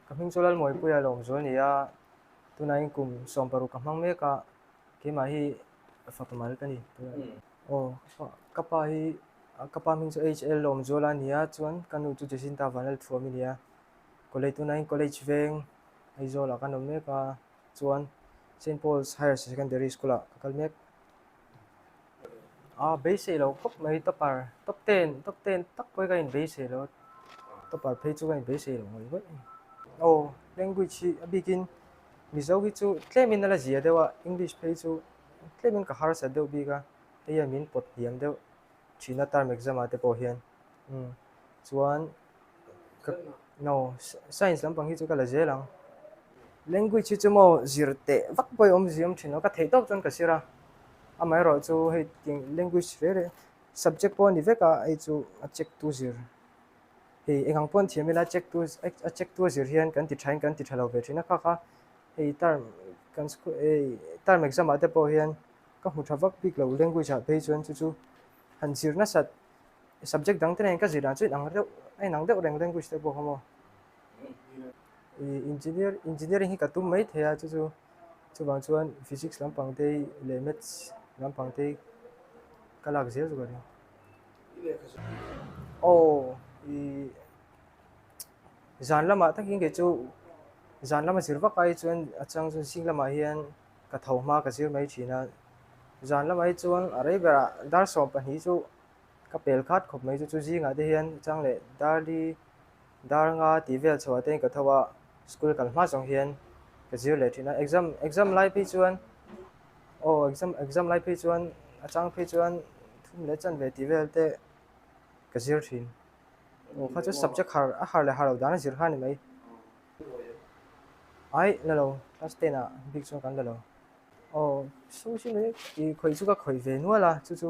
Ka hming chu Lalmawipuia lawmzual ni a, tunah in kum 16 ka hmang mek a, keimah hi fapa mal ka ni. Aw, ka pa hi ka pa hming chu HL Lawmzuala a ni a, chuan ka nu chu Jacinta Vanlalthuam i ni a. College tunah in college veng Aizawl ah kan awm mek a, chuan Saint Paul's Higher Secondary School ah ka kal mek. A beisei lo khawp mai topper top ten top ten tak pawh hi ka inbeisei lo a topper phei chu ka inbeisei lo ngawih ngawih a ni. Aw language hi a bikin Mizo hi chu tlemin a la zia deuh a English phei chu tlemin ka harsat deuh bik a hei hian min pawt hniam deuh thin a term exam ah te pawh hian umm chuan ka no science lampang hi chu ka la zel ang. Language hi chu maw zir teh vak pawh hi awmzia awm thin lo, ka theih tawp chuan ka zir a, amaherawh chu hei tiang language reh reh subject pawh a ni vek a, hei chu a check tu zir hei eng ang pawh an thiam ila check tu a check tu a zir hian kan ti thain kan ti tha lo ve thin a kha kha hei term kan school hei term exam ah te pawh hian ka hmu tha vak bik lo language ah phei chuan chu chu han zir nasat subject dang te nen ka zir dan chu inang deuh a inang deuh reng language te pawh kha maw ih engineer engineering hi ka tum mai thei a chu chu chuvang chuan physics lampang te hi leh maths lampang te hi ka lak zel chu ka ring aw ih zan lamah takin kei chu zan lama zir vak ai chuan a chang chuan zing lamah hian ka tho hma ka zir mai thin a zan lamah hi chuan a rei berah dar 12 chu ka pel khat khawp mai chu chu zingah te hian chang leh darli dar nga tih vel chhuah te ka tho a school kal hma zawng hian ka zir leh thin a exam exam lai phei chuan aw exam exam lai phei chuan a chang phei chuan thum leh chanve tih vel te ka zir thin aw kha chu subject har a har leh har loh dan a zir kha a ni mai ai la lo class ten ah bik chuan kan la lo aw social media ih khawih chu ka khawih ve nual a chu chu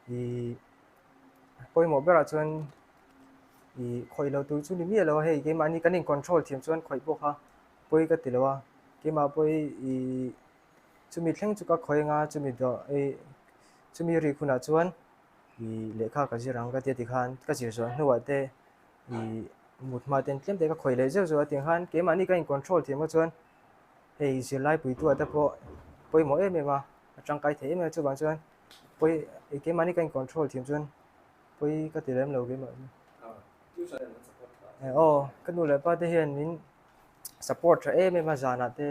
Ih pawimawh berah chuan ih khawih lo tur chu ni miah lo a hei keimahni kan in control thiam chuan khawih pawh kha pawi ka ti lo a keimah pawh hi ih chumi thleng chu ka khawih anga chumi dawh ih chumi rik hunah chuan ih lehkha ka zir ang ka tia tikhan ka zir zawh hnuah te ih mut hma ten tlem te ka khawih leh zeuh zeuh a tiang khan keimahni ka in control thiam kha chuan hei zirlai puitu ah te pawh pawimawh em em a a tangkai thei em em a chuvang chuan. Pawi ei keimahni ka in control thiam chuan pawi ka ti lem lo keimah chu. Aw ka nu leh pa te hian min support tha em em a zanah te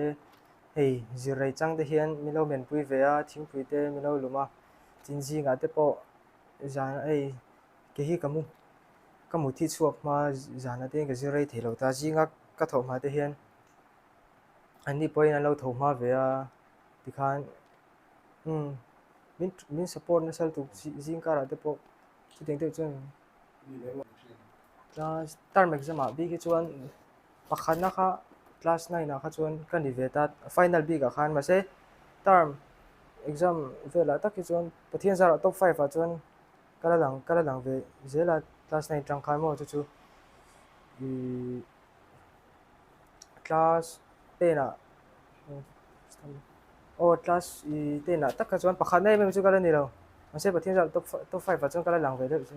hei zir rei chang te hian min lo menpui ve a thingpui te min lo lum a tin zingah te pawh zan hei kei hi ka mu ka mut hi chhuak hma zanah te hian ka zir rei thei lo ta zinga ka thawh hma te hian anni pawhin an lo tho hma ve a tikhan. Umm min min support nasa lutuk zing karah te pawh chutiang deuh chuan class term exam ah bik hi chuan pakhatna kha class nine ah kha chuan ka ni ve ta final bik ah khan mahse term exam velah tak hi chuan Pathian zarah top five ah chuan ka la lang ka la lang ve zel a class nine atang khan maw chu chu ihh class ten ah. Aw class i ten ah tak kha chuan pakhatna em em chu ka la ni lo mahse Pathian zat top top five ah chuan ka la lang ve deuh chu.